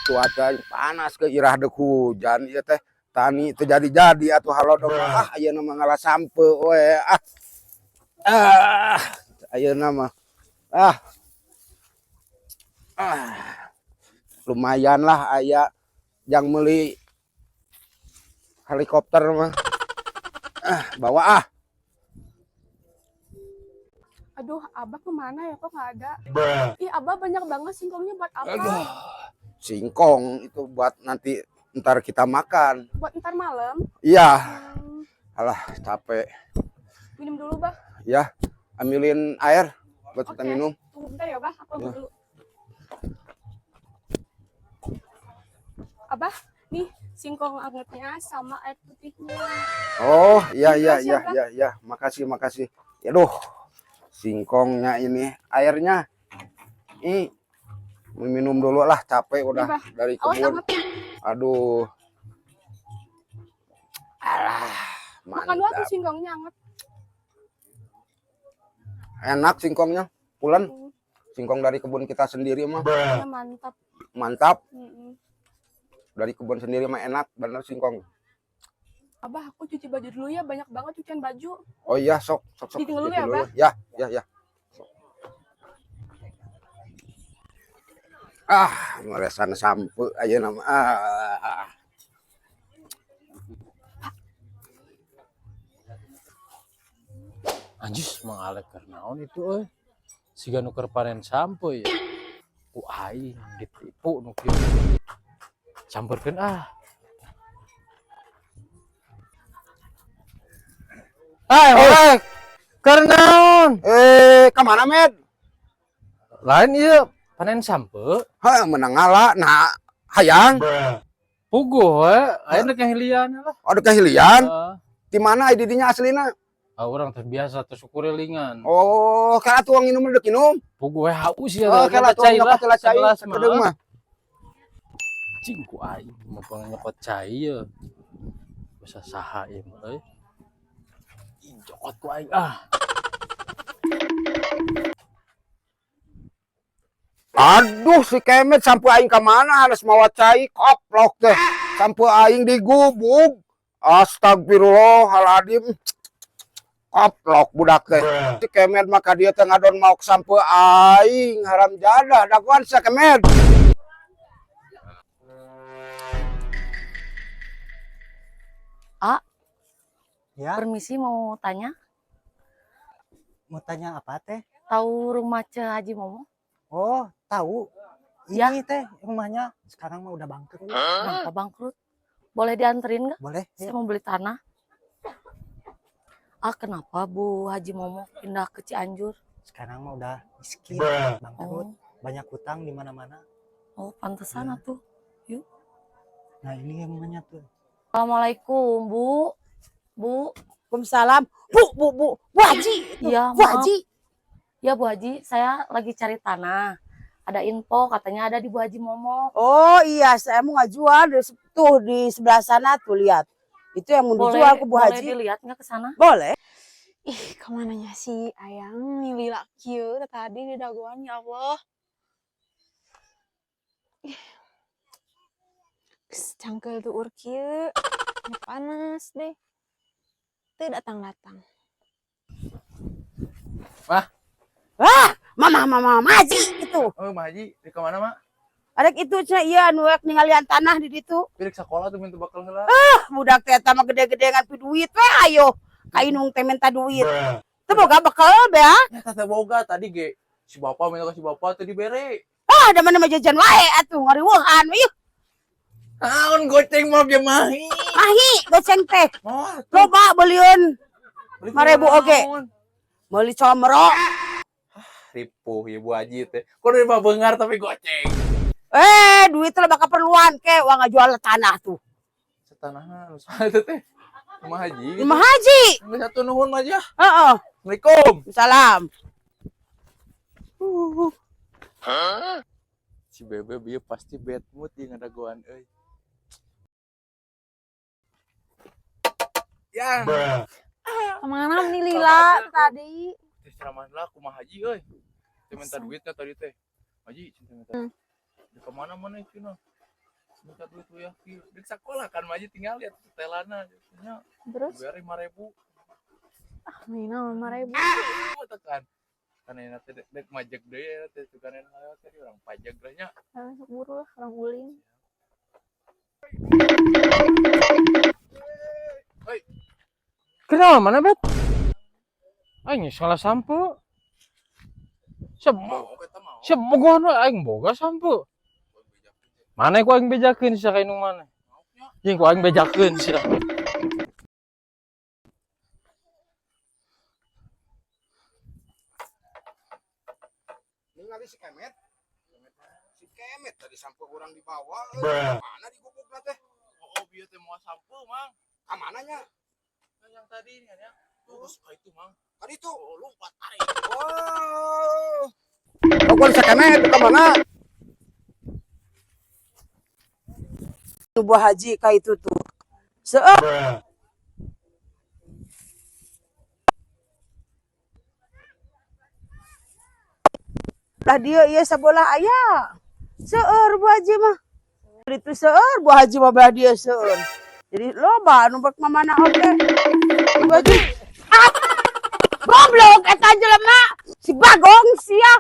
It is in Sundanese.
Cuaca panas ke irah deuk hujan ieu teh. Tani teu jadi-jadi atuh halodong ah ayeuna mah ngala sampeu we ah. Ah, ayeuna mah ah. Ah. Lumayan lah aya jang meuli helikopter mah. Ah, bawa ah. Aduh, Abah kemana ya? Kok nggak ada? Ih, Abah banyak banget singkongnya buat apa? Aduh. Singkong itu buat nanti ntar kita makan. Buat ntar malam? Iya. Alah, capek. Minum dulu, Bah. Ya, ambilin air buat kita minum. Tunggu bentar ya, Bah. Aku ambil dulu. Abah, nih singkong angetnya sama air putihnya. Oh, iya iya Makasih, iya Abah. Iya iya, makasih makasih. Aduh. Singkongnya ini, airnya. Ih, minum dulu lah, capek udah Iya, Bah. dari Awas kebun. anget. Aduh. Alah, Makan dulu tuh mantap. singkongnya anget. Enak singkongnya, pulen. Singkong dari kebun kita sendiri mah. Ya, mantap. Mantap. Mm-mm. Dari kebun sendiri mah enak bener singkong. Abah, aku cuci baju dulu ya, banyak banget cucian baju. Oh iya, sok sok sok. Ditinggal dulu Cuci ya, Abah. Ya, ya, ya. Sok. Ah, meresan sampe aja nama. Ah. Anjis Mang Alek keur naon itu euy. Siga nu keur panen sampe ya. Ku aing ditipu nu kieu. Samperkeun ah. Hai, Alek. Keur naon? Kemana, Med? Lain ieu panen sampe. Hah, menang ngala. Nah, hayang. Puguh we, aya rek ngahilian lah. Aduh kahilian. Heeh. Di mana didinya aslina? Ah, urang terbiasa tersukurilingan. Oh, kala tuang minum dek minum. Puguh we haus ya. Oh, kala tuang nyokot lah cai. Sakedeung mah. Cing ku aing mau nyokot cai ye. Bisa saha ieu mah euy. Ih, cokot ku aing ah. Aduh, si Kemet sampai aing ka mana harus mawa cai koplok teh. Sampai aing digubug. Astagfirullahaladzim. Koplok budak teh. Si Kemet maka dia teh ngadon maok sampai aing haram jadah daguan si Kemet. A, Ya, permisi mau tanya, mau tanya apa teh? tahu rumah Ce Haji Momo? Oh, tahu. Ya. Ini teh rumahnya sekarang mah udah bangkrut. Kenapa bangkrut? Boleh dianterin nggak? Boleh? Saya Ya. mau beli tanah. Ah, kenapa Bu Haji Momo pindah ke Cianjur? Sekarang mah udah miskin, bangkrut, Oh, banyak hutang di mana-mana. oh pantesan Ya. atuh. Yuk. Nah, ini rumahnya tuh. Assalamualaikum, Bu. Bu. Waalaikumsalam. Bu, bu, bu, Bu Haji. Iya, Bu maaf. Haji. Ya, Bu Haji, saya lagi cari tanah. Ada info katanya ada di Bu Haji Momo. Oh iya, saya mau ngajual tuh di sebelah sana tuh lihat. Itu yang mau Boleh, dijual ke Bu boleh Haji. dilihat nggak ke sana? Boleh. Ih, kemananya sih ayang nih lila kieu tadi di dagoan ya Allah. Ih. Geus cangkeul tuur kieu. Ini panas deh. Teu datang-datang. Wah. Wah, mama mama Haji itu. Oh, Mak Haji, di kemana, Mak? Ada itu cenah ieu anu rek ningalian tanah di ditu. Pirik sekolah tuh minta bakal heula. Ah, budak teh eta mah gede-gede ngan pi duit we ayo. Ka inung teh minta duit. Teu boga bekal bea. Ya teh boga tadi ge. Si bapak minta ke si bapak teh dibere. Ah, da mana mah jajan wae atuh ngariweuhan we. Yuh, Naon goceng mah ge mahi. Mahi goceng teh. Moal atuh. Loba belieun Beli 5.000 oge. naon? Meuli comro. Ripuh ya Bu Haji teh. Kok dari bengar tapi goceng. Duit teh loba keperluan ke uang ngajual tanah tuh. Setanahna nu saha itu teh? Rumah Haji. Gitu. Rumah Haji. Geus satu nuhun mah aja. Heeh. Assalamualaikum. Salam. Si Bebe bieu pasti bad mood di ngadagoan euy. Yang. Kemana nih lila tadi? Teh ceramah lah kumaha Haji euy. Teh minta duitnya tadi teh. Haji cinta minta. Di kemana mana cenah? Minta duit lu ya. Di sekolah kan mah aja tinggal lihat setelana. Nya Terus bayar 5.000. ah minimal 5.000. Oh, tekan. Kan enak teh dek majek deui ya teh sugan enak lewat teh urang pajak lah nya. Ah, sok buru lah orang ulin. Kenapa mana bet? Aing salah sampo. Siap, Mau eta mau. siap bogohan we aing boga sampo. Mana ku aing bejakeun sia ka indung mana? Jeung ku aing bejakeun sia. Ningali si Kemet. Si Kemet tadi sampo urang dibawa. Euy. Mana digubukna teh? Oh, bieu teh moal sampo, Mang. Ka mana nya? Nah, yang tadi ini kan ya. Terus ka itu, Mang. Tadi itu. Oh, lompat tarik. Oh. Pokoknya si Kemet ka mana? Bu Haji ka itu tuh. Seueur. Lah dia ieu sabolah aya. Seueur Bu Haji mah. Itu seueur Bu Haji mah belah dia seueur. Jadi loba anu bek mamana oge. Bu Haji. Ah! Goblok eta jelema. Si Bagong sia.